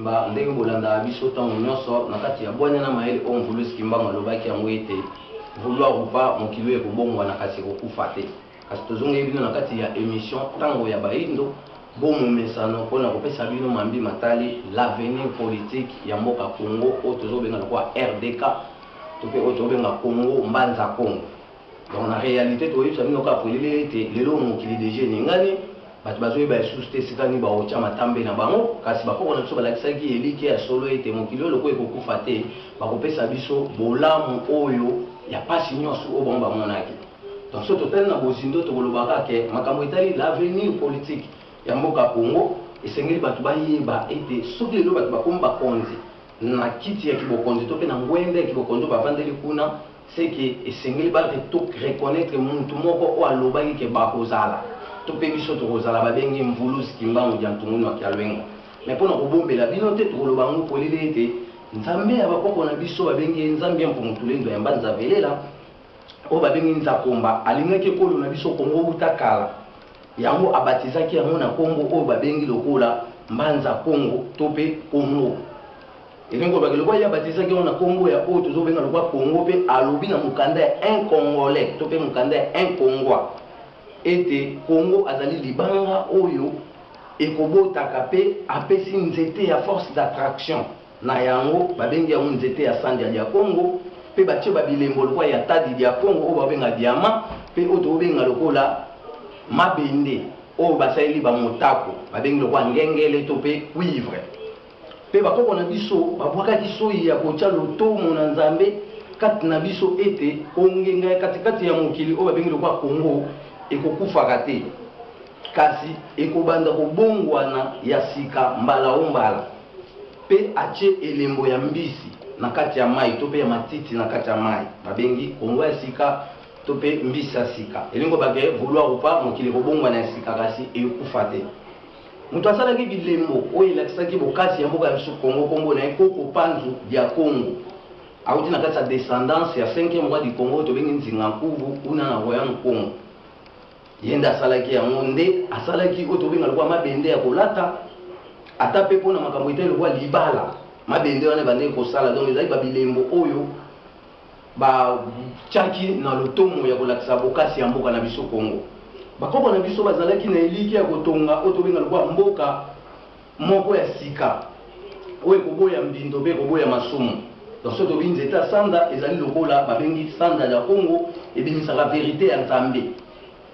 mobimba ndenge bolandaka biso ntango nyonso na kati ya bwanya na mayele oyo Mvuluzi Kimbangu alobaki yango ete vouloir ou pas, mokili oyo ekobongwana kasi ekokufa te. Kasi tozongeli bino na kati ya emission Tango ya Bayindo bo momesano pona kopesa bino mambi matali l'avenir politique ya mboka Congo oyo tozo benga lokola RDK to pe oyo tozo benga Congo Mbanza Congo. Donc na realite tokoyebisa bino kaka polele ete lelo mokili dejà eningani, bato bazoyeba lisusu te esika nini bakotia matambe na bango, kasi bakoko na biso balakisaki elikya ya solo ete mokili oyo lokola ekokufa te, bakopesa biso bolamu oyo ya pasi nyonso oyo bango bamonaki. Donc soki totali na bozindo, tokoloba kaka ke makambo etali l'avenir politique ya mboka Congo, esengeli bato bayeba ete soki lelo bato bakomi bakonzi na kiti ya kibokonzi to pe na ngwende ya kibokonzi oyo bavandeli kuna, c'est que esengeli ba to reconnaitre mutu moko oyo alobaki ke bakozala to pe biso tokozala, babengi Mvuluzi Kimbangu Diantungunu wa Kialuengwa. Mais pona kobombela bino te, tokoloba yango polele ete Nzambe ya bakoko na biso babengi ye Nzambi ya Mpungu Tulendo ya Mbanza Velela, oyo babengi Nzakomba, alingaki ekolo na biso Kongo wuta kala. Yango abatizaki yango na kombo oyo babengi lokola Mbanza Kongo to pe Kongo. Elingi koloba ke lokola ye abatizaki yango na kombo ya oyo tozo benga lokola Kongo pe alobi na mokanda ya un Congolais to pe mokanda ya un Kongois ete Kongo azali libanga oyo ekobotaka pe apesi nzete ya force d'attraction. Na yango, babengi yango nzete ya sandia dia Kongo, mpe batie ba bilembo lokola ya tadi dia Kongo oyo bakobenga diamant, mpe oyo tokobenga lokola mabende oyo basaleli ba motako, babengi lokola ngengele to mpe cuivre. Mpe bakoko na biso babwakaki soyi ya kotia lotomo na Nzambe kati na biso ete kongenga ya katikati ya mokili oyo babengi lokola Kongo ekokufaka te, kasi ekobanda kobongwana ya sika mbala o mbala. Mpe atie elembo ya mbisi na kati ya mayi to mpe ya matiti na kati ya mayi, babengi Kongo ya sika to mpe mbisi ya sika. Elingi koloba ke vouloir ou pas, mokili ekobongwana ya sika kasi ekufa te. Moto asalaki bilembo oyo elakisaki bokasi ya mboka ya biso Kongo kombo na ye Koko Panzu dia Kongo. Awuti na kati ya descendance ya cinquième roi du Kongo oyo tobengi Nzinga Nkuvu kuna na royaume Kongo. Ye nde asalaki yango, nde asalaki oyo tobenga lokola mabende ya kolata, ata mpe mpo na makambo etali lokola libala, mabende wana ebandaki kosala. Donc ezalaki ba bilembo oyo batiaki na lotomo ya kolakisa bokasi ya mboka na biso Congo. Bakoko na biso bazalaki na elikya ya kotonga oyo tobenga lokola mboka moko ya sika oyo ekoboya mbindo mpe ekoboya masumu. Donc soki tolobi nzete ya sanda ezali lokola babengi sanda ya Congo, ebimisaka verite ya Nzambe.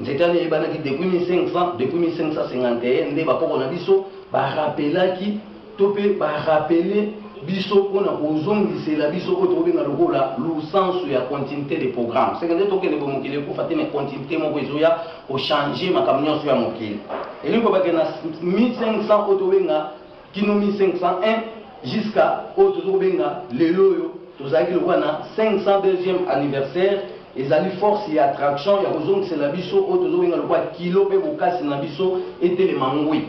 Nzete wana eyebanaki depuis 1500, depuis 1551 nde bakoko na biso ba rappelaki to mpe ba rappeler biso mpo na kozongisela biso oyo tokobenga lokola lusansu ya continuité de programme. C'est que nde tokende boye mokili ekufa te, mais continuité moko ezoya ko changer makambo nyonso ya mokili. Elingi koloba ke na 1500 oyo tobenga kino 1501 jusqu'à oyo tozo kobenga lelo oyo tozalaki lokola na 502e anniversaire, ezali force ya attraction ya kozongisela biso oyo tozo benga lokola kilo mpe bokasi na biso etelema ngwi.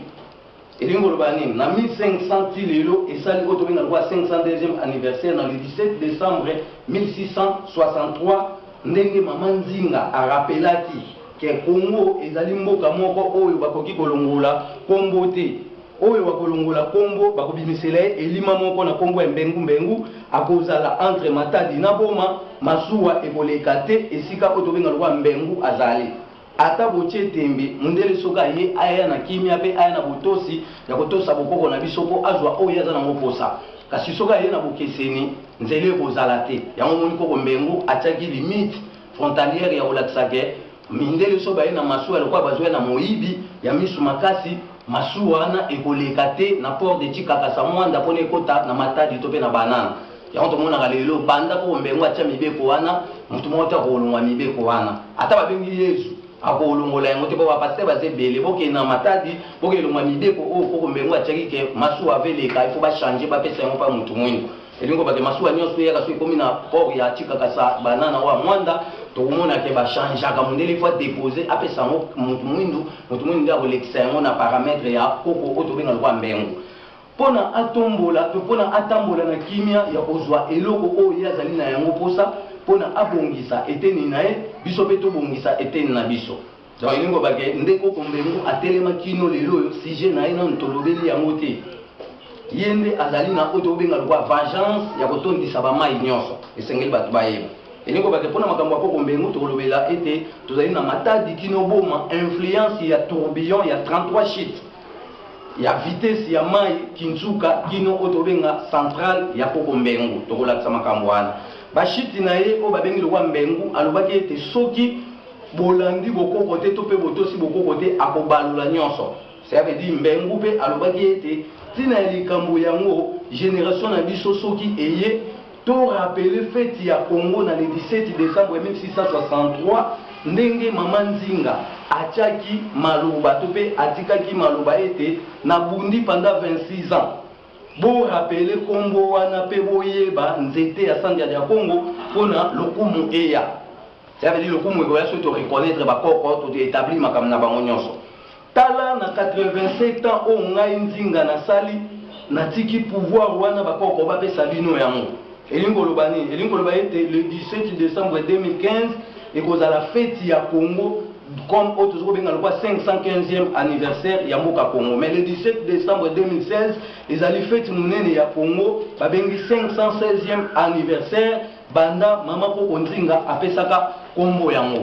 Elingi koloba nini? Na 1500 ti lelo esali oyo tobenga lokola 502e anniversaire na le 17 decembre 1663 ndenge mama Nzinga a rappelaki que Congo ezali mboka moko oyo bakoki kolongola kombo te. Oyo akolongola kombo bakobimisela ye elima moko na kombo ya Mbengu Mbengu, akozala entre Matadi na Boma, masuwa ekoleka te esika oyo tobenga lokola Mbengu azali. Ata botie tembe, mundele soki aye, aya na kimia pe aya na botosi ya kotosa bokoko na biso po azwa oyo ye aza nango posa. Kasi soki aye na bokeseni, nzela ekozala te. Yango omoni koko Mbengu atiaki limite frontalière ya kolakisa ke mindele soki baye na masuwa lokola bazoya na moyibi ya misu makasi, masuwa wana ekoleka te na port de Tshikakasa Muanda pona ekota na Matadi to pe na Banana. Yango tomonaka lelo banda koko Mbengo atia mibeko wana, mutu moko te akolongwa mibeko wana. Ata babengi Yezu, akolongola yango te po ba pasteurs baza ebele. Bokende na Matadi, bokende longwa mibeko oyo koko Mbengo atiaki ke masuwa ava eleka, il faut ba changer, bapesa yango pa mutu mwindu. Elingi koloba ke masuwa nionso eyaka soki ekomi na port ya Tshikakasa, Banana oyo ya Muanda, tokomona ke ba changeaka, mundele il faut a deposer, apesa yango mutu mwindu, mutu mwindu nde akolekisa yango na paramètre ya koko oyo tobenga lokola Mbengo. Mpo na atombola to mpo na atambola na kimia ya kozwa eloko oyo ye azali na yango mposa, mpo na abongisa eteni na ye, biso mpe tobongisa eteni na biso. Donc elingi koloba ke nde koko Mbengu atelema kino lelo oyo, sujet na ye nanu tolobeli yango te. Ye nde azali na oyo tokobenga lokola vengeance ya kotondisa ba mayi nionso. Esengeli bato bayeba. Elingi koloba ke mpo na makambo ya Koko Mbengu, tokolobela ete tozali na Matadi kino Boma, influence ya tourbillon ya 33 chutes ya vitesse ya mayi Kinsuka kino oyo tokobenga centrale ya Koko Mbengu. Tokolakisa makambo wana. Ba chutes na ye oyo babengi lokola Mbengu, alobaki ete soki bolandi bokoko te to mpe botosi bokoko te, akobalola nionso. Cela veut dire Mbengu pe alobaki ete tina ya likambo yango generation na biso soki eye to rappeler feti ya Congo na le 17 decembre 1663 ndenge mama Nzinga atiaki maloba to pe atikaki maloba ete na bundi pendant 26 ans bo rappeler kombo wana pe boyeba nzete ya Sandia dia Congo pona lokumu eya. Cela veut dire lokumu ekoya soki to reconnaitre ba koko to etablir makambo na bango nionso. Tala na 87 ans oyo ngai Nzinga nasali, natiki pouvoir wana ba koko bapesa bino yango. Elingi koloba nini? Elingi koloba ete le 17 decembre 2015 ekozala feti ya Congo comme oyo tozo kobenga lokola 515e anniversaire ya mboka Congo. Mais le 17 decembre 2016 ezali feti monene ya Congo babengi 516e anniversaire Banda mama koko Nzinga apesaka kombo yango.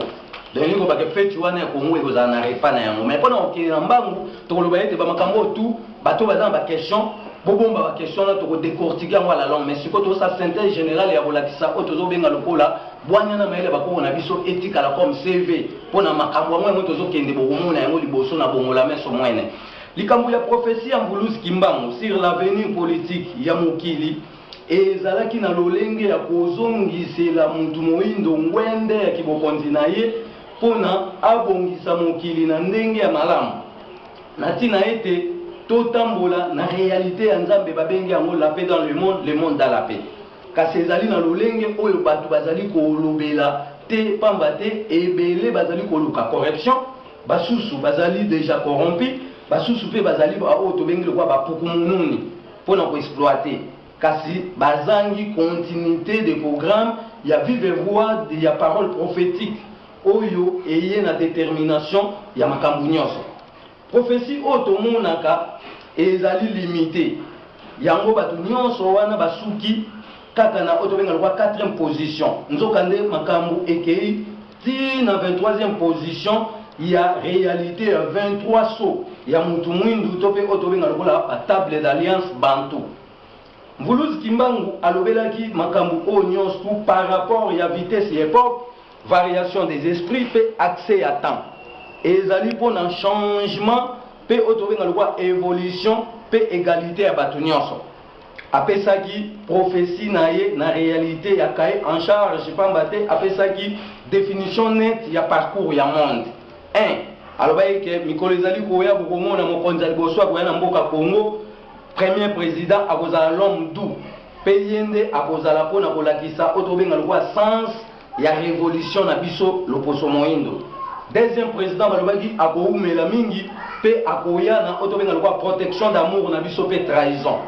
Donc elingi koloba ke feti wana ya Congo ekozala na repas na yango. Mais pona kokende na mbangu, tokoloba ete ba makambo oyo tout, bato oyo baza na ba questions, bobomba ba questions wana toko decortiquer yango à la longue. Mais sikoyo tozosala synthèse generale ya kolakisa oyo tozobenga lokola bwanya na mayele ya bakoko na biso etikala comme CV pona makambo yango yango tozokende bokomona yango liboso na bongola meso mwene. Likambo ya prophetie ya Mvuluzi Kimbangu sur l'avenir politique ya mokili Ezalaki na lolenge ya kozongisela mutu moindo ngwende ya kibokonzi na ye mpo na abongisa mokili na ndenge ya malamu. Na ntina ete totambola na realite ya Nzambe, babengi yango la paix dans le monde, le monde dans la paix. Kasi ezali na lolenge oyo batu bazali kolobela te pamba te ebele bazali koluka corruption, basusu bazali dejà corrompus, basusu mpe bazali ba oyo tobengi lokola ba pukumununi. mpo na ko exploiter kasi bazangi continuite de programme ya vive voix ya parole prophetique oyo eye na determination ya makambo nionso. Prophetie oyo tomonaka ezali limite yango bato nionso wana basuki kaka na oyo tobenga lokola quatrième position nzoka nde makambo ekeyi ti na 23e position ya realite ya 23 sceaux ya mutu mwindu to pe oyo tobenga lokola ba table d'alliance bantou. Mvuluzi Kimbangu alobelaki makambu oyo nionso tout par rapport ya vitesse ya epoque, variation des esprits pe accès ya temps. Ezali pona changement pe oyo tobenga lokola evolution pe egalite ya batu nionso. Apesaki prophetie na ye na realite ya cahier en charge pamba te apesaki definition nette ya parcours ya monde. Un, alobaki ke mikolo ezali koya bokomona mokonzi ya liboso akoya na mboka Congo, premier president akozala l'homme doux pe ye nde akozala po na kolakisa oyo tokobenga lokola sens ya revolution na biso loposo moindo. Deuxième president balobaki akowumela mingi pe akoya na oyo tobenga lokola protection d'amour na biso pe trahison.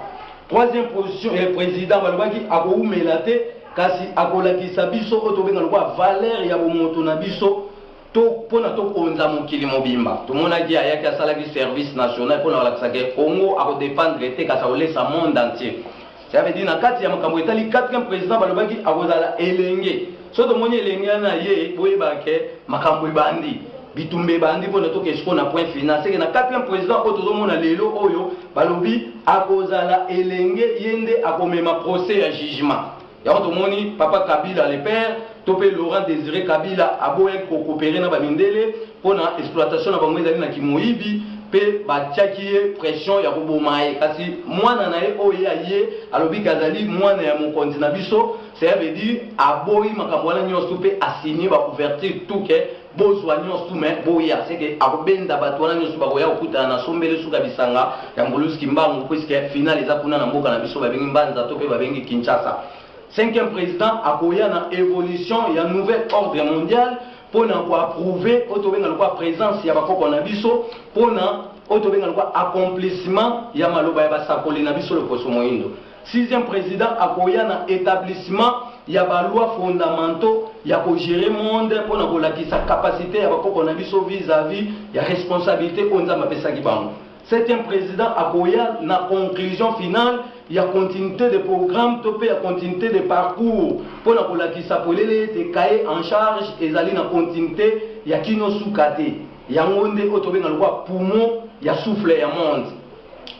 Troisième position eh, president balobaki akowumela te kasi akolakisa biso oyo tobenga lokola valeur ya bomoto na biso to pona tokonza mokili mobimba. Tomonaki ayaki asalaki service national pona kolakisa ke Congo ako dependre te kasi akolesa monde entier. Ça veut dire na kati ya makambo etali quatrième president balobaki akozala elenge. Soki tomoni elenge wana ye boyeba ke makambo ebandi. Bitumba ebandi pona tokende sikoyo na point final. C'est que na quatrième president oyo tozomona lelo oyo balobi akozala elenge ye nde akomema procès ya jugement. Yango tomoni papa Kabila le père to pe Laurent Desire Kabila aboyaki ko cooperer na ba mindele pona exploitation na bango ezali na kimoyibi pe batiaki ye pression ya koboma ye kasi mwana na ye oyo ye aye alobi ke azali mwana ya mokonzi na biso cela veut dire aboyi makambo wana nionso tout pe a signe ba ouverture tout ke bozwa nionso tout mais boya ce que akobenda batu wana nionso bakoya kokutana na sombele suka bisanga ya Mvuluzi Kimbangu puisque finale eza kuna na mboka na biso babengi Mbanza to pe babengi Kinshasa. Cinquième president akoya na evolution ya nouvel ordre mondial pona ko approuver oyo tobenga lokola presence ya bakoko na biso pona oyo tobenga lokola accomplissement ya maloba ya basakoli na biso loposo moindo. Sixième president akoya na etablissement ya ba lois fondamentaux ya ko gerer monde pona kolakisa capacite ya bakoko na biso vis à vis ya responsabilite oyo Nzambe apesaki bango. Septième président akoya na conclusion finale ya continuité de programme to mpe ya continuité de parcours mpo na kolakisa polele ete cahier en charge ezali na continuité ya kino suka te. Yango nde oyo tobenga lokola poumon ya souffle ya monde.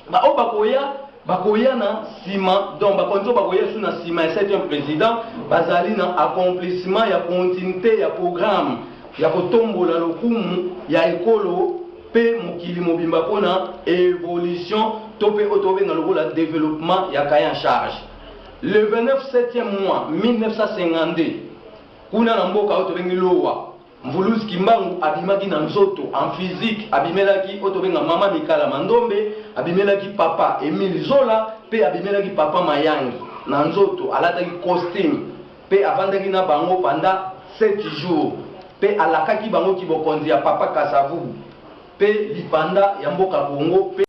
Ba oyo bakoya, bakoya na sima, donc bakonzi oyo bakoya lisusu na sima ya septième président bazali na accomplissement ya continuité ya programme ya kotombola lokumu ya ekolo mpe mokili mobimba mpo na evolution to mpe oyo tobenga lokola developpement ya cahier en charge. Le 29 septième mois 1952, kuna na mboka oyo tobengi Lowa, Mvuluzi Kimbangu abimaki na nzoto en physique, abimelaki oyo tobenga mama Mikala Mandombe, abimelaki papa Emile Zola mpe abimelaki papa Mayangi na nzoto, alataki costume mpe avandaki na bango pendant 7 jours mpe alakaki bango kibokonzi ya papa Kasavubu mpe lipanda ya mboka Congo mpe.